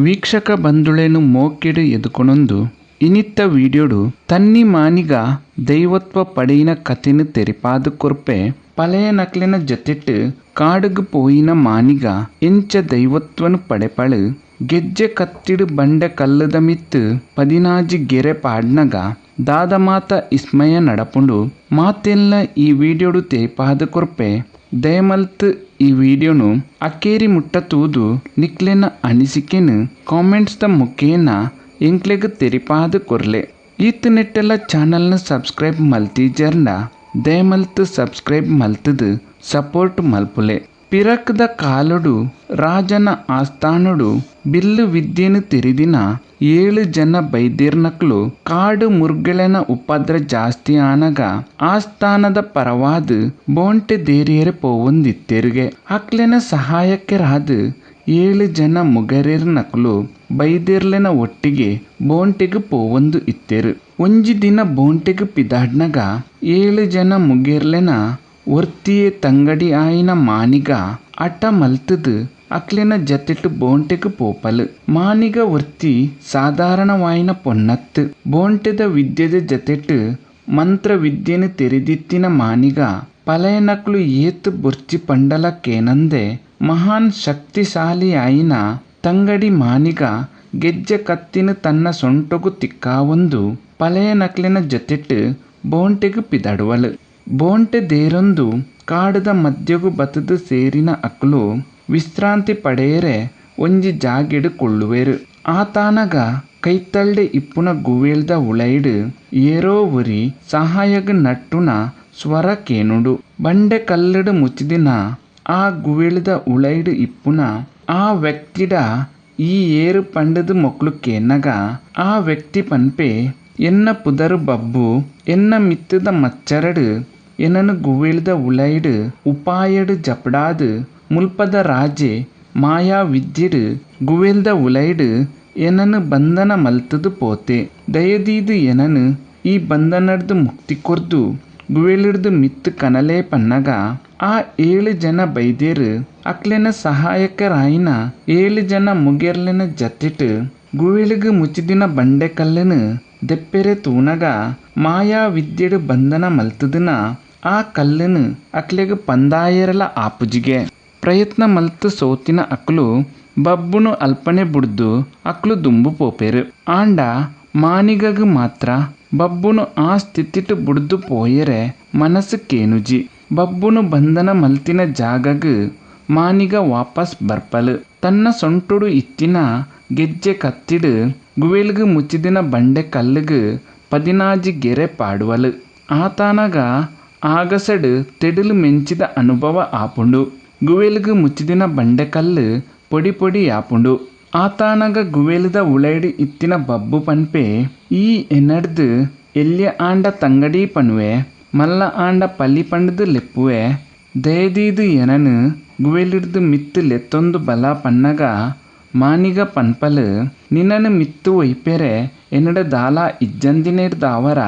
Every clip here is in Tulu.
ವೀಕ್ಷಕ ಬಂಧುಳೆನು ಮೋಕೆಡು ಎದುಕೊನೊಂದು ಇನಿತ್ತ ವಿಡಿಯೋಡು ತನ್ನಿ ಮಾನಿಗ ದೈವತ್ವ ಪಡೆಯಿನ ಕಥೆನು ತೆರಿಪಾದ ಕೊರ್ಪೆ ಪಲೆಯ ನಕ್ಲೆನ ಜೊತೆಟ್ ಕಾಡುಗು ಪೋಯಿನ ಮಾನಿಗ ಎಂಚ ದೈವತ್ವನು ಪಡೆಪಳು ಗೆಜ್ಜೆ ಕತ್ತಿಡು ಬಂಡೆ ಕಲ್ಲದ ಮಿತ್ತು 16 ಗೆರೆ ಪಾಡ್ನಗ ದಾದ ಮಾತ ಇಸ್ಮಯ ನಡಪುಂಡು ಮಾತೆಲ್ಲ ಈ ವಿಡಿಯೋಡು ತೆರಿಪಾದ ಕೊರ್ಪೆ. ದಯಮಲ್ತ್ ಈ ವಿಡಿಯೋನು ಅಕೇರಿ ಮುಟ್ಟ ತೂದು ನಿಕ್ಲೆನ ಅನಿಸಿಕೆನು ಕಾಮೆಂಟ್ಸ್ the ಮುಖೇನ ಎಂಕ್ಲೆಗ್ ತೆರಿಪಾದ ಕೊರ್ಲೆ. ಈತ್ ನೆಟ್ಟೆಲ್ಲ ಚಾನಲ್ನ ಸಬ್ಸ್ಕ್ರೈಬ್ ಮಲ್ತಿಜರ್ನ ದಯಮಲ್ತ್ ಸಬ್ಸ್ಕ್ರೈಬ್ ಮಲ್ತದು ಸಪೋರ್ಟ್ ಮಲ್ಪುಲೆ. ಪಿರಕ್ದ ಕಾಲೊಡು ರಾಜನ ಆಸ್ಥಾನೊಡು ಬಿಲ್ಲು ವಿದ್ಯೆನು ತೆರಿದಿನ 7 ಜನ ಬೈದಿರ್ನಕ್ಲು ಕಾಡು ಮುರ್ಗೆಳೆನ ಉಪದ್ರ ಜಾಸ್ತಿ ಆನಗ ಆಸ್ಥಾನದ ಪರವಾದ ಬೋಂಟೆ ದೇರಿಯರೆ ಪೋವೊಂದಿತ್ತೆರುಗೆ. ಅಕ್ಲೆನ ಸಹಾಯಕರಾದ 7 ಜನ ಮುಗರೇರ್ನಕ್ಲು ಬೈದಿರ್ಲೆನ ಒಟ್ಟಿಗೆ ಬೋಂಟೆಗೆ ಪೋವೊಂದು ಇತ್ತೆರು. ಒಂಜಿ ದಿನ ಬೋಂಟೆಗೆ ಪಿದಾಡ್ನಗ 7 ಜನ ಮುಗೇರ್ಲೆನ ಒರ್ತಿಯೇ ತಂಗಡಿ ಆಯಿನ ಮಾನಿಗ ಅಟ ಮಲ್ತದು ಅಕ್ಲೆನ ಜತೆಟ್ ಬೋಂಟೆಗೆ ಪೋಪಲು. ಮಾನಿಗ ಒರ್ತಿ ಸಾಧಾರಣವಾಯಿನ ಪೊನ್ನತ್ತು. ಬೋಂಟೆದ ವಿದ್ಯೆದ ಜತೆಟ್ ಮಂತ್ರ ವಿದ್ಯೆನು ತೆರಿದಿತ್ತಿನ ಮಾನಿಗ ಪಲಯನಕ್ಲು ಏತ್ ಬೊರ್ಚಿ ಪಂಡಲ ಕೇನಂದೆ ಮಹಾನ್ ಶಕ್ತಿಶಾಲಿ ಆಯಿನ ತಂಗಡಿ ಮಾನಿಗ ಗೆಜ್ಜೆ ಕತ್ತಿನ ತನ್ನ ಸೊಂಟೊಗು ತಿಕ್ಕಾವೊಂದು ಪಲಯನಕ್ಲೆನ ಜತೆಟ್ ಬೋಂಟೆಗೆ ಪಿದಡುವಲು. ಬೋಂಟೆ ದೇರೊಂದು ಕಾಡದ ಮಧ್ಯಗು ಬತದು ಸೇರಿನ ಅಕ್ಲು ವಿಶ್ರಾಂತಿ ಪಡೆಯರೆ ಒಂಜಿ ಜಾಗೆಡು ಕೊಳ್ಳುವೆರು. ಆತಾನಗ ಕೈತಲ್ಡೆ ಇಪ್ಪುನ ಗುವೇಲ್ದ ಉಳೈಡು ಏರೋ ಒರಿ ಸಹಾಯಗ ನಟ್ಟುನ ಸ್ವರ ಕೇನುಡು. ಬಂಡೆ ಕಲ್ಲಡು ಮುಚ್ಚಿದಿನ ಆ ಗುವೇಲ್ದ ಉಳೈಡು ಇಪ್ಪುನ ಆ ವ್ಯಕ್ತಿಡ ಈ ಏರು ಪಂಡದು ಮೊಕ್ಲು ಕೇನಗ ಆ ವ್ಯಕ್ತಿ ಪನ್ಪೆ, ಎನ್ನ ಪುದರು ಬಬ್ಬು, ಎನ್ನ ಮಿತ್ತದ ಮಚ್ಚರಡು ಎನ್ನನು ಗುವೇಲ್ದ ಉಳೈಡು ಉಪಾಯಡು ಜಪಡಾದು ಮುಲ್ಪದ ರಾಜೆ ಮಾಯಾ ವಿದ್ಯೆಡು ಗುವೇಲ್ದ ಉಲೈಡು ಎನನು ಬಂಧನ ಮಲ್ತದು ಪೋತೆ, ದಯದೀದು ಎನನು ಈ ಬಂಧನಡ್ದು ಮುಕ್ತಿ ಕೊರ್ದು ಗುವೇಲಿಡ್ದು ಮಿತ್ತು ಕನಲೇ ಪನ್ನಗ ಆ 7 ಜನ ಬೈದೇರು ಅಕ್ಲೆನ ಸಹಾಯಕರಾಯಿನ 7 ಜನ ಮುಗೆರ್ಲೆನ ಜತೆಟ್ ಗುವೇಲಿಗೆ ಮುಚ್ಚಿದಿನ ಬಂಡೆ ಕಲ್ಲನು ದೆಪ್ಪೆರೆ ತೂನಗ ಮಾಯಾ ವಿದ್ಯೆಡು ಬಂಧನ ಮಲ್ತದನ ಆ ಕಲ್ಲನು ಅಕ್ಲೆಗ್ ಪಂದಾಯರಲ ಆಪುಜಿಗೆ. ಪ್ರಯತ್ನ ಮಲ್ತು ಸೋತಿನ ಅಕ್ಲು ಬಬ್ಬುನು ಅಲ್ಪನೆ ಬುಡ್ದು ಅಕ್ಲು ದುಂಬು ಪೋಪೆರು. ಆಂಡ ಮಾನಿಗಗ್ ಮಾತ್ರ ಬಬ್ಬುನು ಆ ಸ್ಥಿತಿಟ್ ಬುಡ್ದು ಪೋಯೆರೆ ಮನಸ್ಸು ಕೇನುಜಿ. ಬಬ್ಬುನು ಬಂಧನ ಮಲ್ತಿನ ಜಾಗಗ್ ಮಾನಿಗ ವಾಪಸ್ ಬರ್ಪಲು. ತನ್ನ ಸೊಂಟುಡು ಇತ್ತಿನ ಗೆಜ್ಜೆ ಕತ್ತಿಡು ಗುವೇಲ್ಗ್ ಮುಚ್ಚಿದಿನ ಬಂಡೆ ಕಲ್ಲುಗ್ 16 ಗೆರೆ ಪಾಡುವಲು. ಆತಾನಗ ಆಗಸಡು ತೆಡಿಲು ಮೆಂಚಿದ ಅನುಭವ ಆಪುಂಡು. ಗುವೇಲ್ಗ್ ಮುಚ್ಚಿದಿನ ಬಂಡೆ ಕಲ್ಲು ಪೊಡಿ ಪೊಡಿ ಆಪುಂಡು. ಆತಾನಗ ಗುವೇಲ್ದ ಉಳೈಡು ಇತ್ತಿನ ಬಬ್ಬು ಪನ್ಪೆ, ಈ ಎನ್ನಡ್ದು ಎಲ್ಯ ಆಂಡ ತಂಗಡಿ ಪನ್ವೆ, ಮಲ್ಲ ಆಂಡ ಪಲ್ಲಿ ಪಂಡ್ದು ಲೆಪ್ಪುವೆ, ದಯದೀದು ಎನನು ಗುವೇಲಿಡ್ದು ಮಿತ್ತು ಲೆತ್ತೊಂದು ಬಲ ಪನ್ನಗ ಮಾನಿಗ ಪನ್ಪಲು, ನಿನ್ನನು ಮಿತ್ತು ಒಯ್ಪೆರೆ ಎನ್ನಡ ದಾಲ ಇಜ್ಜಂದಿನೇರ್ದಾವರ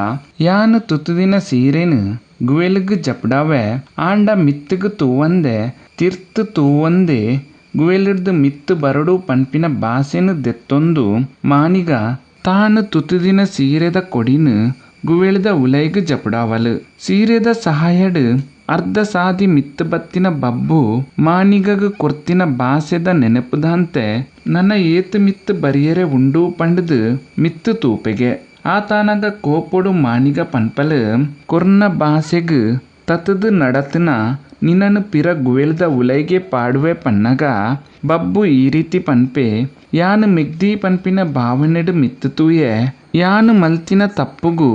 ಯಾನು ತುತುದಿನ ಸೀರೆನು ಗುವೇಲ್ಗ್ ಜಪ್ಡಾವೆ, ಆಂಡ ಮಿತ್ತುಗು ತೂವಂದೆ ತಿರ್ತು ತೂವಂದೆ ಗುವೇಲಿಡ್ದು ಮಿತ್ತು ಬರಡು ಪನ್ಪಿನ ಬಾಸೆನು ದೆತ್ತೊಂದು ಮಾನಿಗ ತಾನು ತುತುದಿನ ಸೀರೆದ ಕೊಡಿನು ಗುವೇಲ್ದ ಉಲೈಗ್ ಜಪಡಾವಲು. ಸೀರೆದ ಸಹಾಯಡು ಅರ್ಧ ಸಾದಿ ಮಿತ್ತು ಬತ್ತಿನ ಬಬ್ಬು ಮಾನಿಗಗ್ ಕೊರ್ತಿನ ಬಾಸೆದ ನೆನಪುದಂತೆ ನನ್ನ ಏತು ಮಿತ್ತು ಬರಿಯರೆ ಉಂಡು ಪಂಡ್ದು ಮಿತ್ತು ತೂಪೆಗೆ. ಆತಾನಗ ಕೋಪೊಡು ಮಾನಿಗ ಪನ್ಪಲು, ಕೊರ್ನ ಬಾಸೆಗ್ ತತದು ನಡತನ ನಿನ್ನನು ಪಿರ ಗುವೇಲ್ದ ಉಲೈಗೆ ಪಾಡುವೆ ಪನ್ನಗ ಬಬ್ಬು ಈ ರೀತಿ ಪನ್ಪೆ, ಯಾನು ಮೆಗ್ದಿ ಪನ್ಪಿನ ಭಾವನೆಡು ಮಿತ್ತು ತೂಯೆ, ಯಾನು ಮಲ್ತಿನ ತಪ್ಪುಗು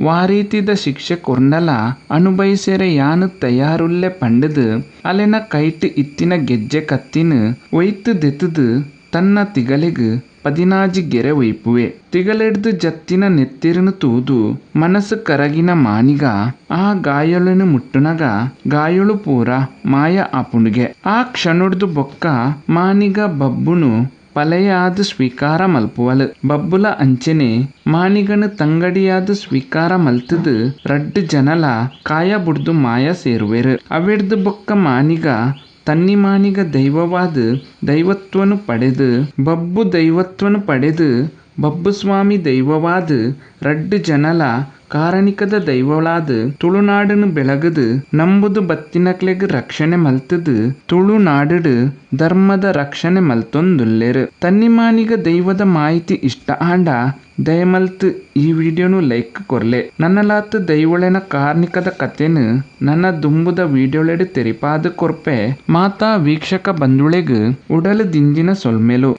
ವಾರೀತಿದ ಶಿಕ್ಷೆ ಕೊರ್ನಲ ಅನುಭವಿಸೆರೆ ಯಾನು ತಯಾರುಲ್ಲೆ ಪಂಡದು ಅಲೆನ ಕೈಟ್ ಇತ್ತಿನ ಗೆಜ್ಜೆ ಕತ್ತಿನ ಒಯ್ತು ದೆತ್ತದು ತನ್ನ ತಿಗಲೆಗ್ 16 ಗೆರೆ ಒಯ್ಪುವೆ. ತಿಗಲೆಡ್ದು ಜತ್ತಿನ ನೆತ್ತಿರನು ತೂದು ಮನಸ್ಸು ಕರಗಿನ ಮಾನಿಗ ಆ ಗಾಯೊಳನು ಮುಟ್ಟುನಗ ಗಾಯೊಳು ಪೂರ ಮಾಯ ಆಪುಂಡುಗೆ. ಆ ಕ್ಷಣುಡ್ದು ಬೊಕ್ಕ ಮಾನಿಗ ಬಬ್ಬುನು ಪಲೆಯಾದ ಸ್ವೀಕಾರ ಮಲ್ಪುವಲು. ಬಬ್ಬುಲ ಅಂಚೆನೆ ಮಾನಿಗನು ತಂಗಡಿಯಾದ ಸ್ವೀಕಾರ ಮಲ್ತದು ರಡ್ಡು ಜನಲ ಕಾಯ ಬುಡ್ದು ಮಾಯ ಸೇರುವೆರು. ಅವೆಡ್ದು ಬೊಕ್ಕ ಮಾನಿಗ ತನ್ನಿಮಾನಿಗ ದೈವವಾದ್ ದೈವತ್ವನ್ ಪಡೆದ್ ಬಬ್ಬು ದೈವತ್ವನ್ ಪಡೆದ್ ಬಬ್ಬುಸ್ವಾಮಿ ದೈವವಾದ್ ರಡ್ಡ್ ಜನಲ ಕಾರಣಿಕದ ದೈವಳಾದ್ ತುಳುನಾಡುನ್ ಬೆಳಗುದು ನಂಬುದು ಬತ್ತಿನಕ್ಲೆಗ್ ರಕ್ಷಣೆ ಮಲ್ತ್ ದ್ ತುಳುನಾಡ್ ಡ್ ಧರ್ಮದ ರಕ್ಷಣೆ ಮಲ್ತೊಂದುಲ್ಲೆರ್. ತನ್ನಿಮಾನಿಗ ದೈವದ ಮಾಹಿತಿ ಇಷ್ಟ ಆಂಡ ದಯಮಲ್ತ್ ಈ ವಿಡಿಯೋನು ಲೈಕ್ ಕೊರ್ಲೆ. ನನಲಾತ್ ದೈವೊಲೆನ ಕಾರ್ಣಿಕದ ಕಥೆನ್ ನನ ದುಂಬುದ ವಿಡಿಯೋಲೆಡ್ ತೆರಿಪಾದ್ ಕೊರ್ಪೆ. ಮಾತಾ ವೀಕ್ಷಕ ಬಂಧುಳೆಗ್ ಉಡಲ್ ದಿಂಜಿನ ಸೊಲ್ಮೆಲು.